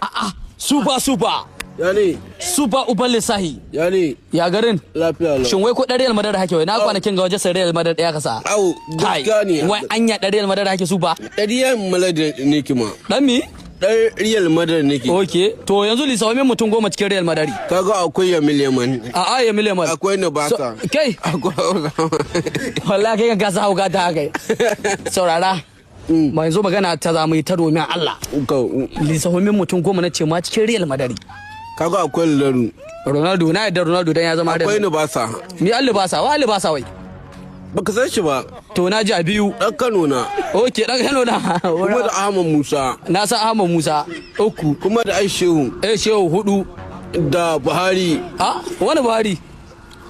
A'a, super super. Ya ne? Super uban lissahi. Ya ne? Ya garin? Lafiya lau. Shin wai ko ɗan Real Madrid hake wai? Na kwanakin ga waje sai Real Madrid ɗaya kasa. Au, Kai, gaskiya ne. wai anya ɗan Real Madrid hake super? Ɗan Real Madrid ne kima. Dan mi? Ɗan Real Madrid ne ki. Okay, to yanzu lissafa min mutum 10 cikin Real Madrid. Kaga akwai Lamine Yamal. A'a, Lamine Yamal. Akwai Nabasa. Kai, Akwai Osama. wallahi kai ka sa hauka ta kai. Saurara. Ma yanzu magana ta zamu yi ta domin Allah. Lissafa min mutum 10 na ce ma cikin Real Madrid. Kaga akwai Laru. Ronaldo, na yadda Ronaldo dan ya zama Akwai Real. Nabasa. Mi Alibasa, wa Alibasa wai? Baka san shi ba. To na ji a biyu. Ɗan Kano na. Okay, dan Kano na. Kuma da Ahmad Musa. Na san Ahmad Musa. Uku. Kuma da Aishehu. Eh, Shehu hudu. Da Buhari. A wani Buhari?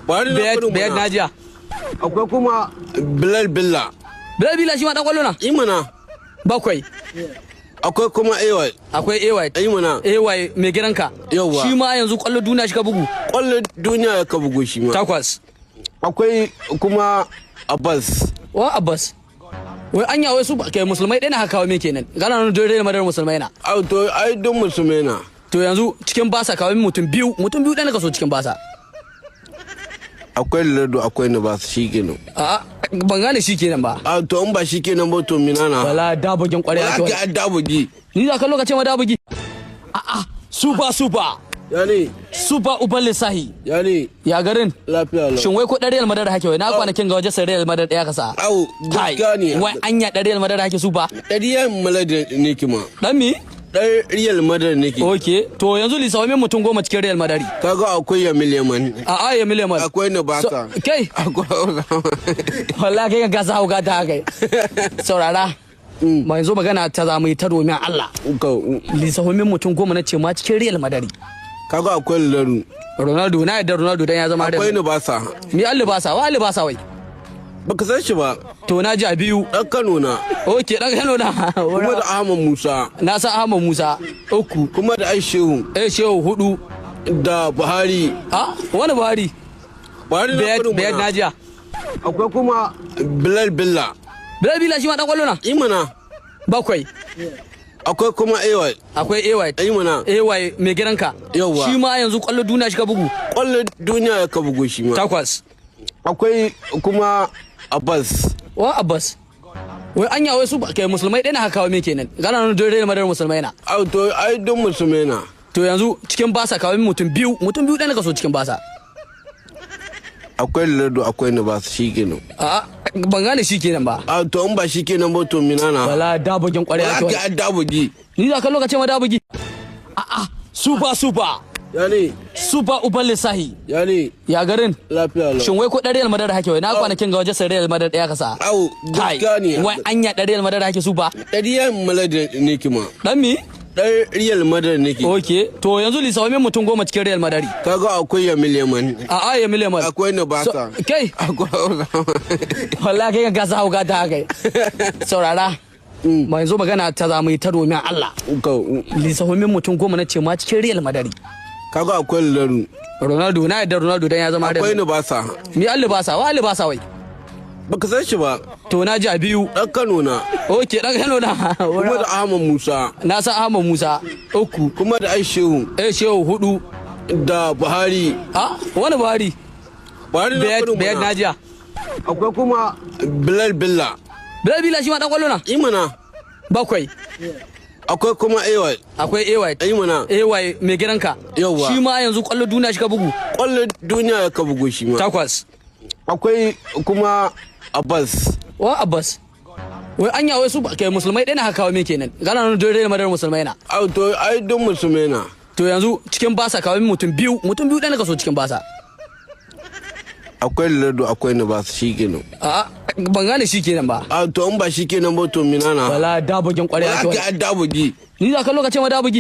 Buhari na Biyar Kano biyar mana. najiya. Akwai kuma Bilal Billa. Bilal Bila shi ma dan kwallo na. Imana. Bakwai. Akwai kuma AY. Akwai AY. Imana. AY mai gidanka. Yawwa. Shi ma yanzu kwallo duniya shi ka bugu. Kwallo duniya ya ka bugu shi ma. Takwas. Akwai kuma Abbas. Wa Abbas? Wai anya wai su kai musulmai ɗaya na haka kawo min kenan. Gana nan dole Real Madrid musulmai na. Au, to ai duk musulmai na. To yanzu cikin basa kawo min mutum biyu, mutum biyu ɗaya na kaso cikin basa. Akwai Ronaldo, akwai Nabasa, shi kenan. A'a, ban gane shi kenan ba. A to in ba shi kenan ba to minana. Wala dabugin ƙwarai ake Wala wani. ka dabugi. Ni za ka lokacin ma dabugi. A'a, super super. Ya ne? Super uban lissahi. Ya ne? Ya garin? Lafiya lau. Shin wai ko ɗan Real Madrid hake wai? Na kwanakin ga waje sai Real Madrid ɗaya kasa. Au, Kai, gaskiya ne. wai anya ɗan Real Madrid hake super? Ɗan Real Madrid ne kima. Dan mi? Ɗan Real Madrid ne ki. Okay, to yanzu lissafa min mutum 10 cikin Real Madrid. Kaga akwai Lamine Yamal. A'a, Lamine Yamal. Akwai Nabasa. Kai, Akwai Osama. wallahi kai ka sa hauka ta kai. Saurara. Ma yanzu magana ta zamu yi ta domin Allah. Lissafa min mutum 10 na ce ma cikin Real Madrid. Kaga akwai Laru. Ronaldo, na yadda Ronaldo dan ya zama Akwai Real. Nabasa. Mi Alibasa, wa Alibasa wai? Baka san shi ba. To na ji a biyu. Ɗan Kano na. Okay, dan Kano na. Kuma da Ahmad Musa. Na san Ahmad Musa. Uku. Kuma da Aishehu. Eh, Shehu hudu. Da Buhari. A wani Buhari? Buhari na Biyar Kano biyar mana. najiya. Akwai kuma Bilal Billa. Bilal Bila shi ma dan kwallo na. Imana. Bakwai. Akwai kuma AY. Akwai AY. Imana. AY mai gidanka. Yawwa. Shi ma yanzu kwallo duniya shi ka bugu. Kwallo duniya ya ka bugu shi ma. Takwas. Akwai kuma Abbas. Wa Abbas? Wai anya wai su kai musulmai ɗaya na haka kawo min kenan. Gana nan dole Real Madrid musulmai na. Au, to ai duk musulmai na. To yanzu cikin basa kawo min mutum biyu, mutum biyu ɗaya na kaso cikin basa. Akwai Ronaldo, akwai Nabasa, shi kenan. A'a, ban gane shi kenan ba. A to in ba shi kenan ba to minana. Wala dabugin ƙwarai ake Wala wani. ka dabugi. Ni za ka lokacin ma dabugi. A'a, super super. Ya ne? Super uban lissahi. Ya ne? Ya garin? Lafiya lau. Shin wai ko ɗan Real Madrid hake wai? Na kwanakin ga waje sai Real Madrid ɗaya kasa. Au, Kai, gaskiya ne. wai anya ɗan Real Madrid hake super? Ɗan Real Madrid ne kima. Dan mi? Ɗan Real Madrid ne ki. Okay, to yanzu lissafa min mutum 10 cikin Real Madrid. Kaga akwai Lamine Yamal. A'a, Lamine Yamal. Akwai Nabasa. Kai, Akwai Osama. wallahi kai ka sa hauka ta kai. Saurara. Ma yanzu magana ta zamu yi ta domin Allah. Lissafa min mutum 10 na ce ma cikin Real Madrid. Kaga akwai Laru. Ronaldo, na yadda Ronaldo dan ya zama Akwai Real. Nabasa. Mi Alibasa, wa Alibasa wai? Baka san shi ba. To na ji a biyu. Ɗan Kano na. Okay, dan Kano na. Kuma da Ahmad Musa. Na san Ahmad Musa. Uku. Kuma da Aishehu. Eh, Shehu hudu. Da Buhari. A wani Buhari? Buhari na Biyar Kano biyar mana. najiya. Akwai kuma Bilal Billa. Bilal Bila shi ma dan kwallo na. Imana. Bakwai. Akwai kuma AY. Akwai AY. Imana. AY mai gidanka. Yawwa. Shi ma yanzu kwallo duniya shi ka bugu. Kwallo duniya ya ka bugu shi ma. Takwas. Akwai kuma Abbas. Wa Abbas? Wai anya wai su kai musulmai ɗaya na haka kawo min kenan. Gana nan dole Real Madrid musulmai na. Au, to ai duk musulmai na. To yanzu cikin basa kawo min mutum biyu, mutum biyu ɗaya na kaso cikin basa. Akwai Ronaldo, akwai Nabasa, shi kenan. A'a, ban gane shi kenan ba. A to in ba shi kenan ba to minana. Wala dabugin ƙwarai ake Wala wani. ka dabugi. Ni za ka lokacin ma dabugi.